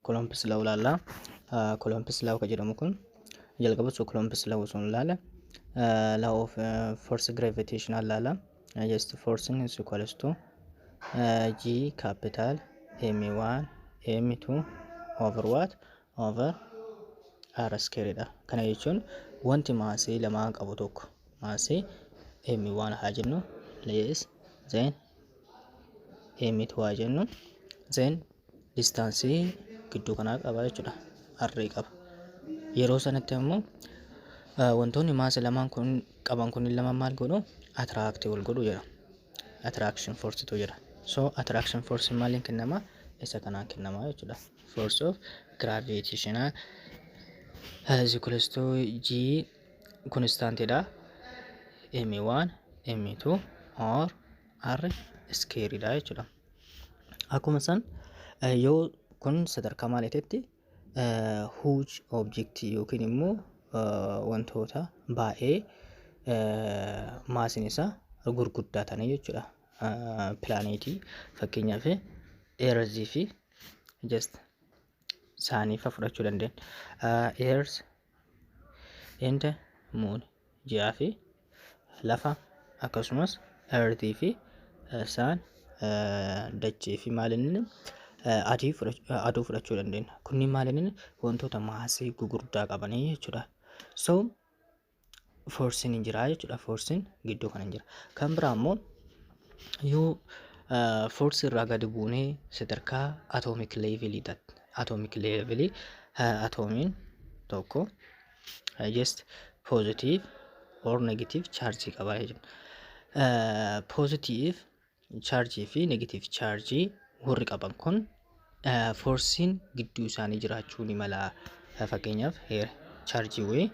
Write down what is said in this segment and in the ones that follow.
Coulomb's law ilaalla. Coulomb's law kan jedhamu kun jalqaba osoo Coulomb's law osoo hin ilaale, law of force gravitational ilaalla. Just force is equals to G capital M1 M2 over what? Over R square dha. Kana jechuun wanti maasii lamaan qabu tokko maasii M1 haa jennu, less then M2 haa jennu, then distance gidduu kanaa qaba jechuudha. R qaba. Yeroo sanatti immoo wantoonni maasii lamaan kun qaban kun lamaan maal godhu? Attract wal godhu jedha. Attraction force tu jira. So attraction force maaliin kennama? Isa kanaan kennama jechuudha. Force of gravitational is equals to G constant dha. M1 M2 or R square dha jechuudha. Akkuma san yoo kun sadarkaa maaliititti huge object yookiin immoo wantoota baay'ee maasiin isaa gurguddaa ta'anii jechuudha. Pilaaneetii fakkeenyaaf Earth fi just sunii fa fudhachuu dandeenya. Earth and moon, ji'aa fi lafa, akkasumas Earth fi sun, dachee fi maalinni adii aduu fudhachuu dandeenya. Kunniin maalinni wantoota maasii gugurdaa qabanii jechuudha. So forceiin hin jira jechuudha. Forceiin gidduu kana hin jira. Kan biraa immoo yoo force irraa gadi buunee sadarkaa atomic levelii, atomic levelii, atoomiin tokko just positive or negative charge qaba jechuudha. Positive charge fi negative charge warri qaban kun forceiin gidduu isaanii jiraachuu ni mala. Fakkeenyaaf here chaarjii wayii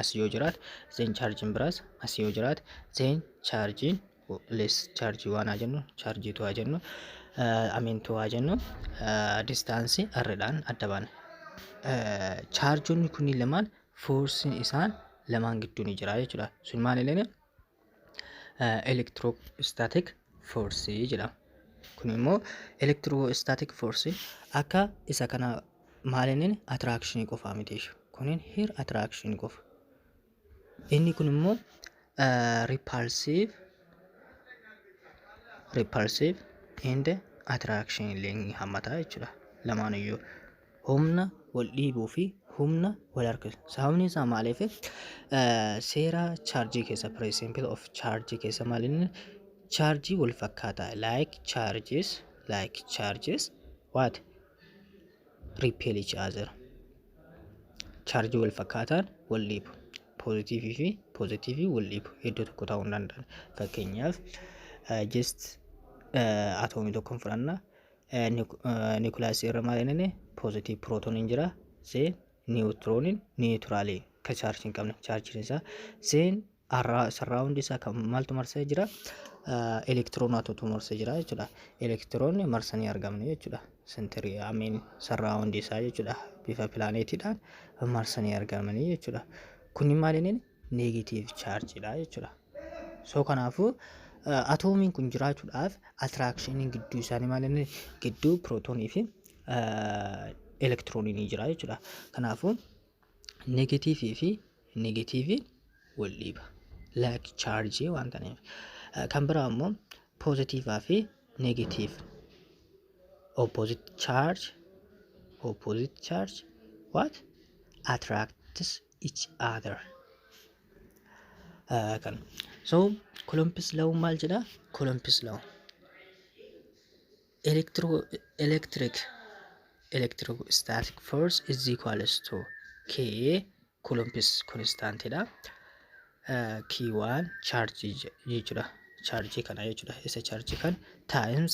as yoo jiraate, then chaarjiin biraas as yoo jiraate, then chaarjiin less chaarjii waan haa jennu, chaarjii two haa jennu, amiin two haa jennu, distanceii R dhaan adda baana. Chaarjonni kunniin lamaan forceiin isaan lamaan gidduu ni jira jechuudha. Sun maal illee electrostatic forceii jedhama. Kun immoo electrostatic forceii akka isa kana maal inni attractionii qofaa miti jechuudha. Kunin here attractionii qofa. Inni kun immoo repulsive and attraction illee ni hammata jechuudha. Lamaan iyyuu humna wal dhiibuu fi humna wal harkisu. Sababni isaa maaliif? Seera chaarjii keessa, principle of charge keessa maal inni chaarjii wal fakkaataa, like charges what? Repel each other. Chaarjii wal fakkaataan wal dhiibu. Poozitiivii fi poozitiivii wal dhiibu, iddoo tokko ta'uu hin danda'an. Fakkeenyaaf just atoomii tokkoon fudhanna. Niwukilaasii irra maal inni positive pirootoniin jira. Then niwutirooniin neutralii ka chaarjii hin qabne chaarjiin isaa, then surround isaa kan maaltu marsee jira? Elektiroonaatu marsee jira jechuudha. Elektiroonni marsanii argamne jechuudha. Centerii amiin surround isaa jechuudha. Bifa pilaaneetiidhaan marsanii argamanii jechuudha. Kunni maal inni negative chaarjiidha jechuudha. So kanaafuu atoomiin kun jiraachuudhaaf attractioniin gidduu isaanii maal inni gidduu pirootoonii fi elektiroonii ni jira jechuudha. Kanaafuu negatiivii fi negatiiviin wal dhiiba. Like chaarjii waan ta'eef. Kan biraa immoo poozitiivaa fi negative, opposite charge what? Attracts each other. Kan so Coulomb's law maal jedha? Coulomb's law electrostatic force is equals to K, Coulomb's constant dha, Q1 charge jechuudha, charge kana jechuudha, isa charge kan times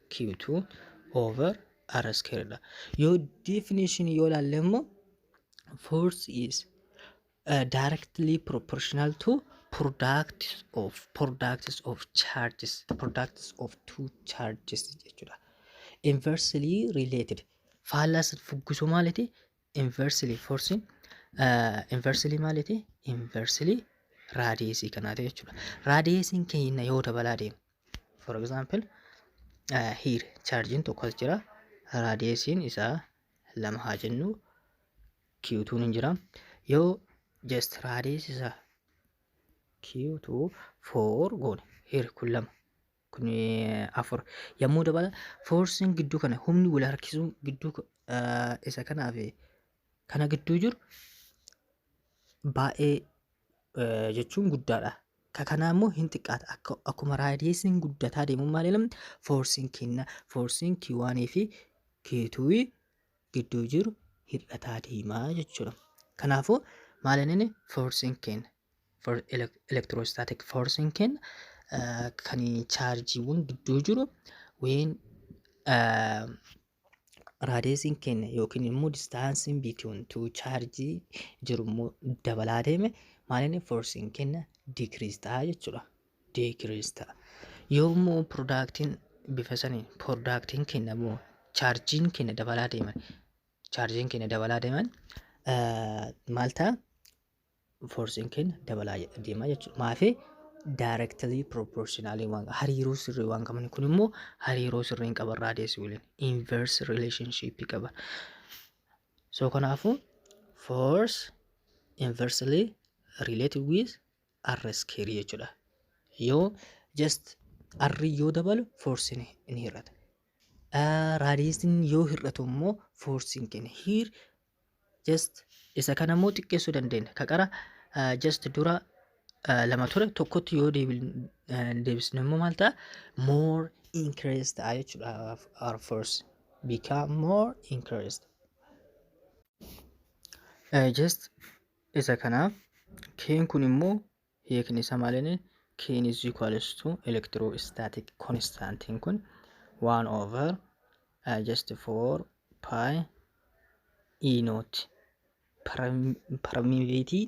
Q2 over R square dha. Yoo definition yoo ilaalle immoo force is directly proportional to products of charges, products of two charges jechuudha. Inversely related, faallaa fuggisuu maaliti? Inversely force inversely maaliti? Inversely radiusii kanaati jechuudha. Radiusiin keenya yoo dabalaa deemu, for example here chargiin tokko as jira, radiusiin isaa Lama haa jennu, Q2 hin jira. Yoo just radius isaa Q2 4 goone, here kun lama, kun afur yommuu dabala, forceiin gidduu kana, humni wal harkisuu gidduu isa kanaa fi kana gidduu jiru baay'ee jechuun guddaadha. Ka kanaa immoo hin xiqqaata. Akka akkuma radiusiin guddataa deemu maal jedhamu, forceiin kenna, forceiin Q1 fi Q2 gidduu jiru hir'ataa deemaa jechuudha. Kanaafuu maal inni forceiin kenna, electrostatic forceiin kenna kan chaarjiiwwan gidduu jiru, when radiusiin keenya yookiin immoo distanceiin between two chaarjii jiru immoo dabalaa deeme, maal inni forceiin keenya decrease ta'a jechuudha. Decrease ta'a. Yoo immoo productiin bifa saniin productiin keenya immoo chaarjiin keenya dabalaa deeman, chaarjiin keenya dabalaa deeman, maal ta'a? Forceiin keenya dabalaa deemaa jechuudha. Maafi directly proportionally waan hariiroo sirrii waan qaban, kun immoo hariiroo sirrii hin qaban, radius waliin inverse relationship qaba. So kanaafuu force inversely related with r square jechuudha. Yoo just r yoo dabalu forceiin ni hir'ata. Radiusiin yoo hir'atu immoo forceiin keenya here just isa kana immoo xiqqeessuu dandeenya. Ka qara just dura lama ture tokkotti yoo deebisne immoo maal ta'a? More increase ta'a jechuudha. Our force become more increased. Just isa kanaaf K'n kun immoo hiikni isaa maal inni? K'n is equals to electrostatic constantiin kun 1 over just 4 pi e naught, permeability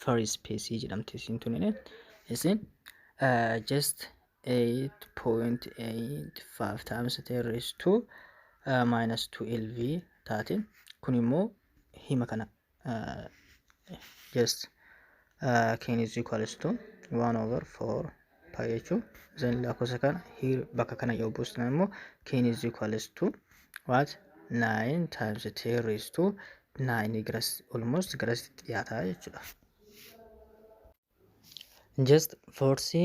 free space jedhamti isin tun. Isin just 8.85 times 10 raised to minus 12 taate. Kun immoo hima kana just k is equals to 1 over 4 pi jechuun, then lakkoofsa kana here bakka kana yoo buusna immoo k is equals to what? 9 times 10 raised to 9 garas almost garasitti dhiyaataa jechuudha. Just force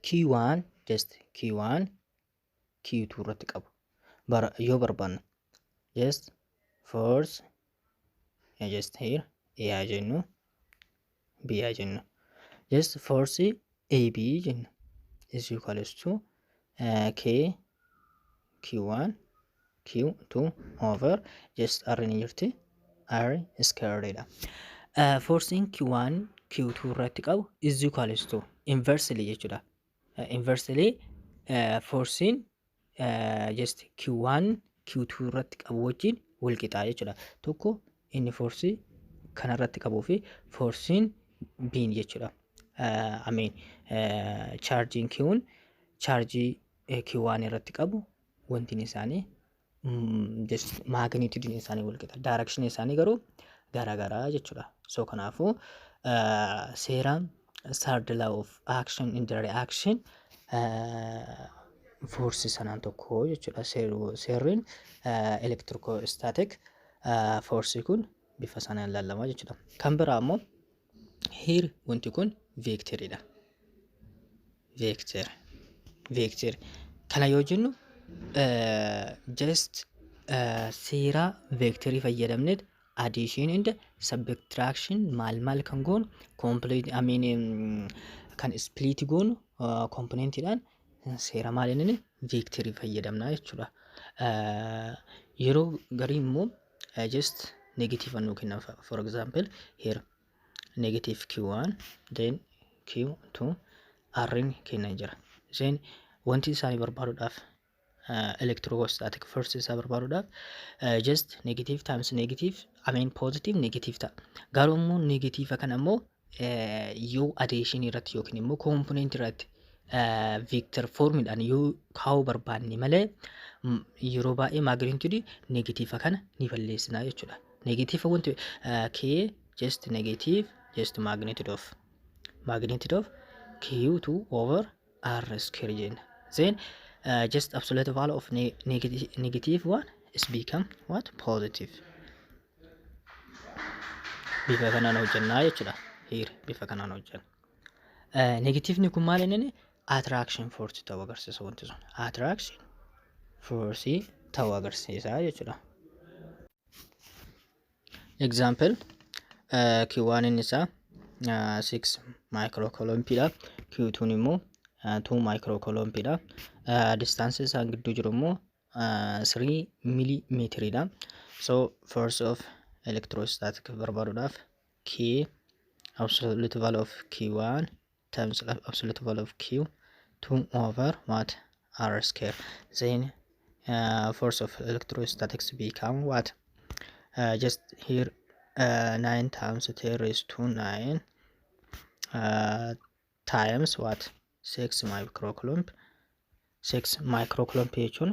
Q1, just Q1 Q2 irratti qabu bara yoo barbaanna, just force just here A haa jennu, B haa jennu, just force AB jenna is equals to K Q1 Q2 over just R ni jirti, R squared dha. Forcein Q1 Q2 irratti qabu is equals to inversely jechuudha. Inversely forcein just Q1 Q2 irratti qabu wajjin wal qixaa jechuudha. Tokko inni forceii kanarratti qabuu fi forceiin B'n jechuudha. I mean, chaarjiin Q'n chaarjii Q1 irratti qabu wantiin isaanii just magnitudeiin isaanii wal qixa. Direction isaanii garuu garaagaraa jechuudha. So kanaafuu seera third law of action and reaction force sanaan tokko jechuudha. Seerriin electrostatic force kun bifa sanaan ilaalama jechuudha. Kan biraa immoo here wanti kun vectoriidha. Vector. Vector. Kana yoo jennu just seera vectorii fayyadamneet addition and subtraction maal maal kan goonu, complete, I mean, kan split goonu componentiidhaan seera maal inni vectorii fayyadamna jechuudha. Yeroo garii immoo just negative nuu kenna. For example, here negative q1 then q2 r kenna jira. Then wanti isaanii barbaaduudhaaf, electrostatic force isaa barbaaduudhaaf, just negative times negative, I mean positive negative ta'a. Garuu immoo negative kana immoo yoo addition irratti yookiin immoo component irratti vector formiidhaan yoo kaa'uu barbaanne malee, yeroo baay'ee magnitude negative kana ni balleessina jechuudha. Negative wanti k just negative just magnitude of q2 over r square jenna. Then just absolute value of negative 1 is become what? Positive. Bifa kanaan hojjannaa jechuudha. Here bifa kanaan hojjanna. Negativeni kun maal inni? Attraction force ta'uu agarsiisa wanti sun. Attraction force ta'uu agarsiisa jechuudha. Example, Q1 inni isaa 6 microcoulombiidha. Q2 immoo 2 microcoulombiidha. Distance isaan gidduu jiru immoo 3 millimeteriidha. So force of electrostatic barbaaduudhaaf K absolute value of Q1 times absolute value of Q2 over what? R square. Then force of electrostatics become what? Just here 9 times 10 raised to 9 times what? 6 microcoulomb. 6 microcoulomb jechuun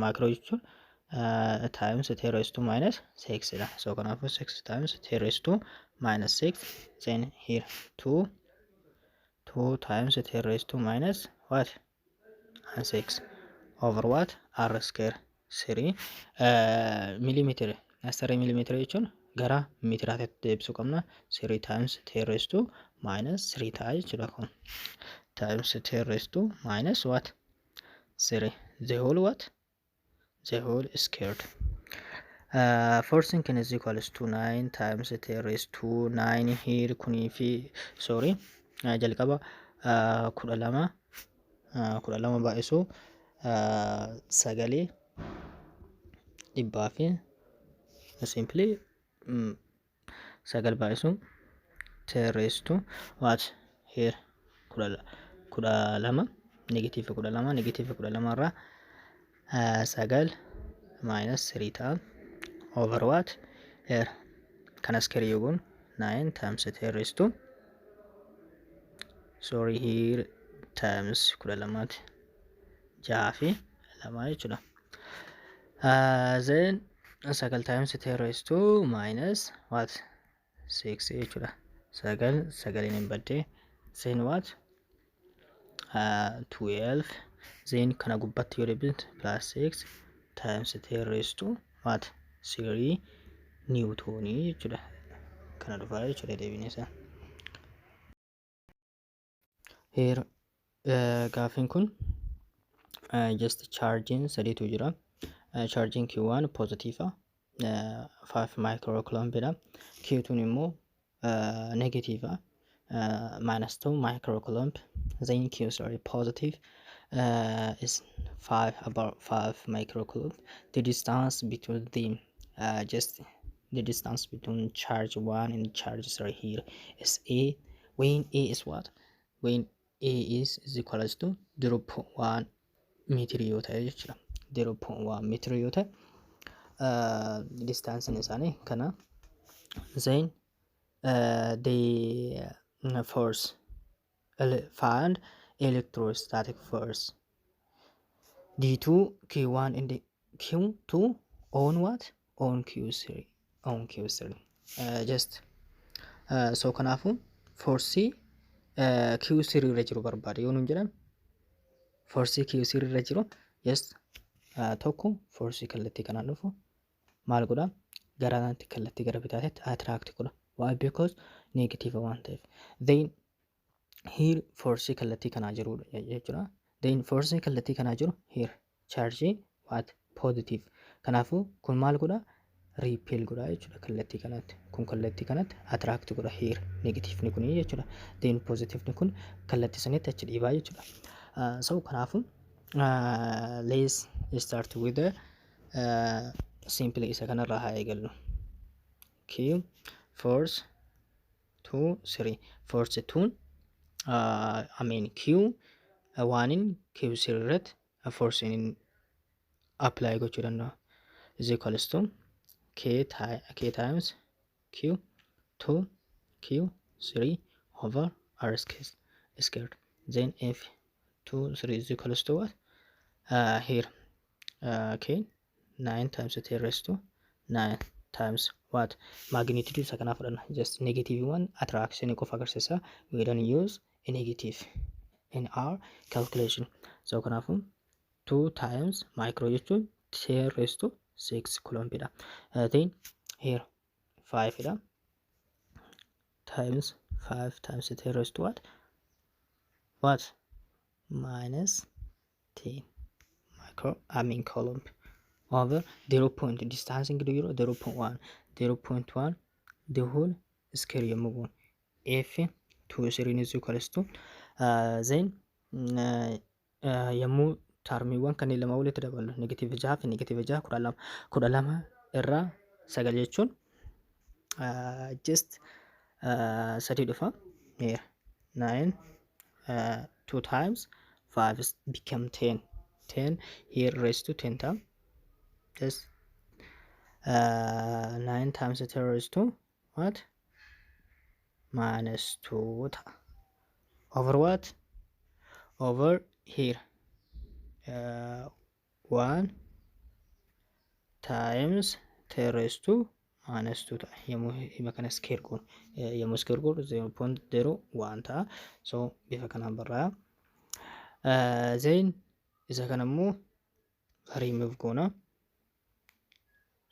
micro jechuun times 10 raised to minus 6 dha. So kanaafuu 6 times 10 raised to minus 6, then here 2 2 times 10 raised to minus what? And 6 over what? R square. 3 millimeter, 3 millimeter jechuun gara meetiraatti deebisuu qabna. 3 times 10 raised to minus 3 ta'a jechuudha. Kun times 10 raised to minus what? 3, the whole what? The whole squared. Forcing can is equals to 9 times 10 raised to 9 here. Kunii fi, sorry, jalqaba 12, 12 baay'isuu sagalee dhibbaa fi simply sagal baay'isuu 10 raised to what? Here 12, negative 12, negative 12 irraa sagal minus 3 ta'a over what? Here kana square yoo goonu 9 times 10 raised to, sorry, here times 12ti, jaha fi lama jechuudha. Then sagal times 10 raised to minus what? 6 jechuudha. Sagal sagaliin hin baddee, then what? 12. Then kana gubbatti yoo deebifte plus 6 times 10 raised to what? 3 newtonii jechuudha. Kana dhufaa jechuudha deebiin isaa. Here gaafiin kun just charging sadiitu jira. Charging Q1 positive 5 microcoulomb dha. Q2 immoo negative minus 2 microcoulomb. Then Q, sorry, positive is 5, about 5 microcoulomb. The distance between them, just the distance between charge 1 and charge 3 here is a, when a is what? When a is equals to 0.1 meter yoo ta'e jechuudha. 0.1 meter yoo ta'e distanceiin isaanii kana. Then the force, find electrostatic force d2 q1 and q2 on what? On q3, on q3. Just so kanaafuu forceii q3 irra jiru barbaade yoo nuun jedhan, forceii q3 irra jiru just tokko forceii kallattii kanaan dhufu maal godha? Gara kanatti, kallattii gara bitaatti attract godha. Why? Because negative waan ta'eef. Then here forceii kallattii kanaa jirudha jechuudha. Then forceii kallattii kanaa jiru here charge what? Positive. Kanaafuu kun maal godha? Repel godha jechuudha kallattii kanatti. Kun kallattii kanatti attract godha here negativeni kun jechuudha. Then positiveni kun kallattii sanitti achi dhiibaa jechuudha. So kanaafuu let's start with the simply isa kanarraa haa eegallu. Q force 2 3 force 2, I mean Q oneiin Q 3 irratti force inni apply gochuu danda'a is equals to K times Q 2 Q 3 over R squared. Then F 2 3 is equals to what? Here K 9 times 10 raised to 9 times what? Magnitude isa kanaa fudhanna. Just negative one attraction qofa agarsiisa. We don't use a negative in our calculation. So kanaafuu 2 times micro jechuun 10 raised to 6 coulomb dha. Then here 5 dha. times 5 times 10 raised to what? What? Minus 10 micro, I mean coulomb over 0 point distance gidduu jiru 0.1, 0.1 the whole square yommuu goonu F 2 3 is equals to then yommuu termiiwwan kanneen lama walitti daballu negative 6 fi negative 6 12, 12 irraa 9 jechuun just 3 dhufa. Here 9, 2 times 5 is become 10, 10 here raised to 10 ta'a. Just 9 times 10 raised to what? Minus 2 ta'a. Over what? Over here 1 times 10 raised to minus 2 ta'a. Yommuu hima kana square goonu, yommuu square goonu 0.01 ta'a. So bifa kanaan barraa'a. Then isa kana immoo remove goona.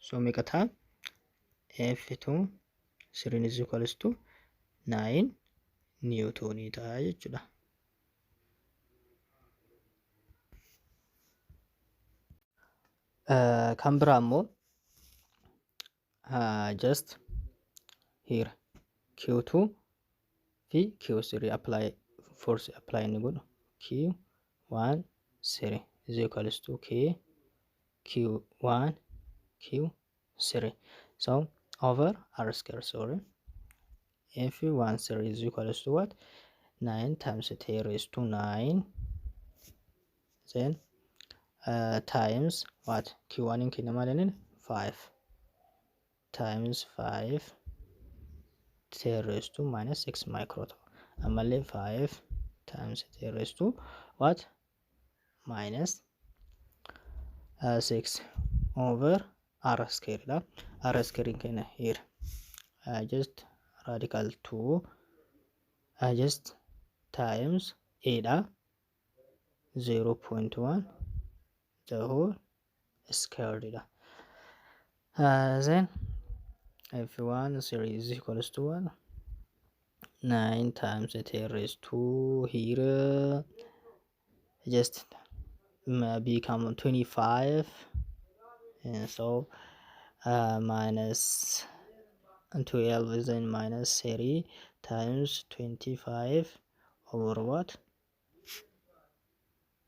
So meeqa ta'a? F2 3 is equals to 9 newtonii ta'a jechuudha. Kan biraa immoo just here Q2 fi Q3 apply, force apply inni godhu Q1 3 is equals to K Q1 Q3, so over R square, sorry, F1 3 is equals to what? 9 times 10 raised to 9, then times what? Q1 in kenna maal inni 5 times 5 10 raised to minus 6 micro ta'u. Ammallee 5 times 10 raised to what? Minus 6 over R square dha. R square in kenna here just radical 2 just times A dha 0.1 the whole squared dha. Then F1 series is equals to 1 9 times 10 raised to here just become 25, and so minus 12 is then minus 3 times 25 over what?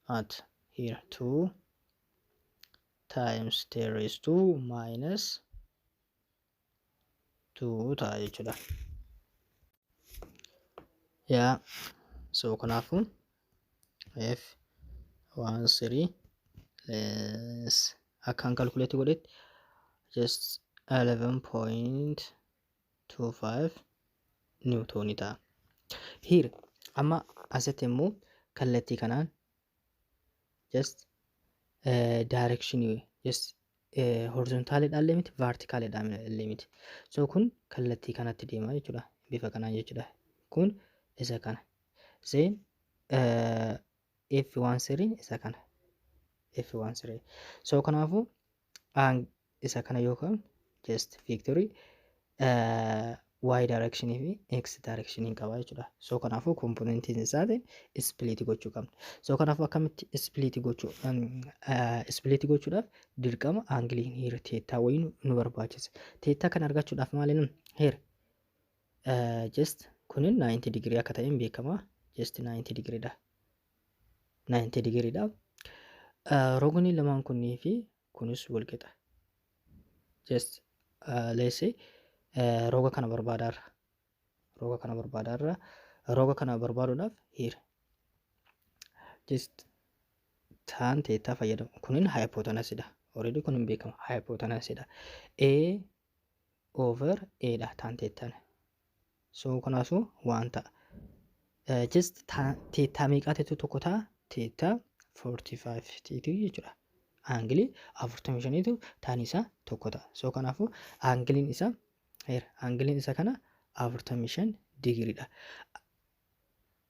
At here 2 times 10 raised to minus 2 ta'a jechuudha. Yaa, so kanaafuu F 1 3 akkaan calculate godhetti just 11.25 newtonii ta'a. Here amma asitti immoo kallattii kanaan just direction just horizontaalidhaan illee miti, verticalidhaan illee miti. So kun kallattii kanatti deema jechuudha. Bifa kanaan jechuudha. Kun isa kana. Then F1 3 isa kana. F1 3. So kanaafuu isa kana yookaan just vectorii y direction fi x direction qaba jechuudha. So kanaafuu componentiin isaatiin split gochuu qabna. So kanaafuu akkamitti split gochuu, split gochuudhaaf dirqama angleiin here theta wayii nu barbaachisa. Theta kana argachuudhaaf maaliin here just kunin 90 degree akka ta'een beekama. Just 90 degree dha. 90 degree dha. Rogni lamaan kunnii fi kunis wal qixa. Just let's say roga kana barbaadaarra. Roga kana barbaadaarra. Roga kana barbaaduudhaaf here just tan theta fayyadamu. Kunin hypotenuse dha. Already kunin beekama hypotenuse dha. A over A dha tan thetaan. So kanaafuu waan ta'a. Just theta meeqaatitu tokko ta'a? Theta 45 tiitu jechuudha. Angleii 45tu tan isaa tokko ta'a. So kanaafuu angleiin isaa here angleiin isa kana 45 digiriidha.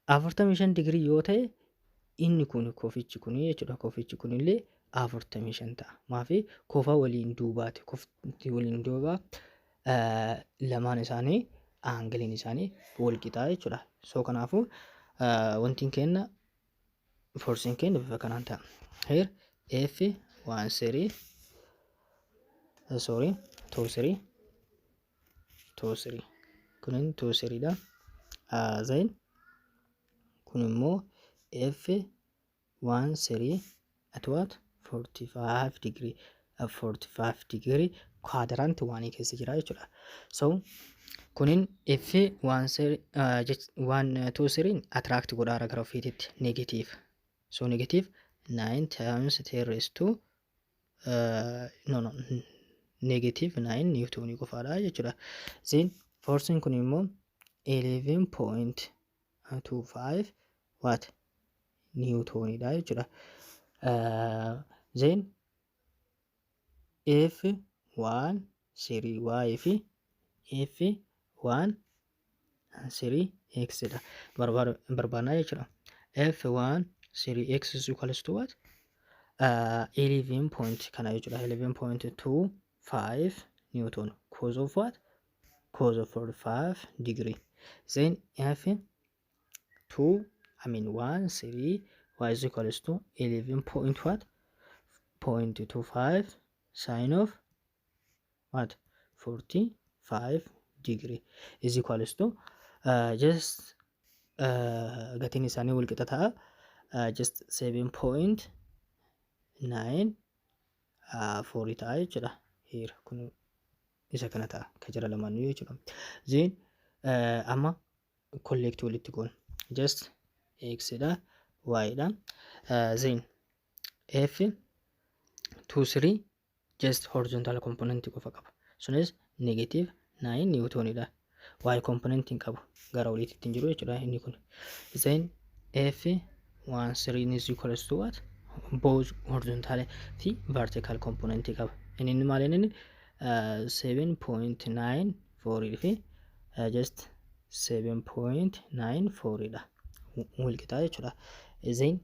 45 digirii yoo ta'e inni kun kofichi kun jechuudha. Kofichi kun illee 45 ta'a. Maafi kofa waliin duubaati. Kofti waliin duubaa lamaan isaanii Angleiin isaanii wal qixaa jechuudha. So kanaafuu wantiin kenna, forceiin keenya bifa kanaan ta'a. Here F 1 3, sorry, 2 3, 2 3, kunin 2 3 dha. Then kun immoo F 1 3 at what? 45 degree, 45 degree quadrant oneii keessa jira jechuudha. So kunin F 1 3, 1 2 3 attract godhaara gara ofiititti negative. So negative 9 times 10 raised to no, negative 9 newtonii qofaadha jechuudha. Then forcein kun immoo 11.25 what? Newtonidha jechuudha. Then F 1 3 Y fi F 1 3 X dha barbaadnaa jechuudha. F 1 3 X is equals to what? 11 point kana jechuudha. 11.25 newton cos of what? Cos of 45 degree. Then F 2, I mean 1 3 Y is equals to 11 point what? 0.25 sine of what? 45 degree is equals to just gatiin isaanii wal qixa ta'a, just 7.9 4 ta'a jechuudha. Here kun isa kana ta'a ka jara lamaanuu jechuudha. Then amma collect walitti goona. Just x dha, y dha. Then f 2 3 just horizontal component qofa qaba. Sunis negative 9 newtonidha. Y component hin qabu, gara oliitti hin jiru jechuudha inni kun. Then f 1 3 is equals to what? Both horizontal fi vertical component qaba. Inni maal? Inni 7.94 fi just 7.94 dha. Wal qixaa jechuudha. Then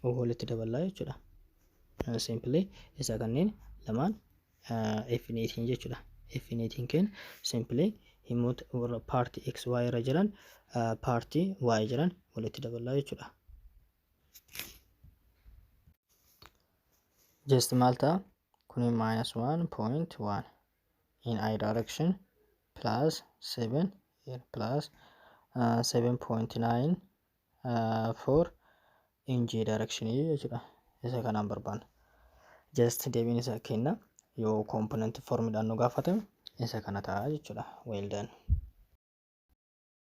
walitti daballaa jechuudha. Simply isa kanneen lamaan F netiin jechuudha. F netiin keenya simply himoota warra partii x y irra jiran, partii y jiran walitti daballaa jechuudha. Just maal ta'a? Kuni minus 1.1 in i direction plus 7 here plus 7.9 4 in j direction jechuudha. Isa kanaan barbaanna. Just deebiin isa kenna yoo component formiidhaan nu gaafatame isa kana ta'a jechuudha. Well done.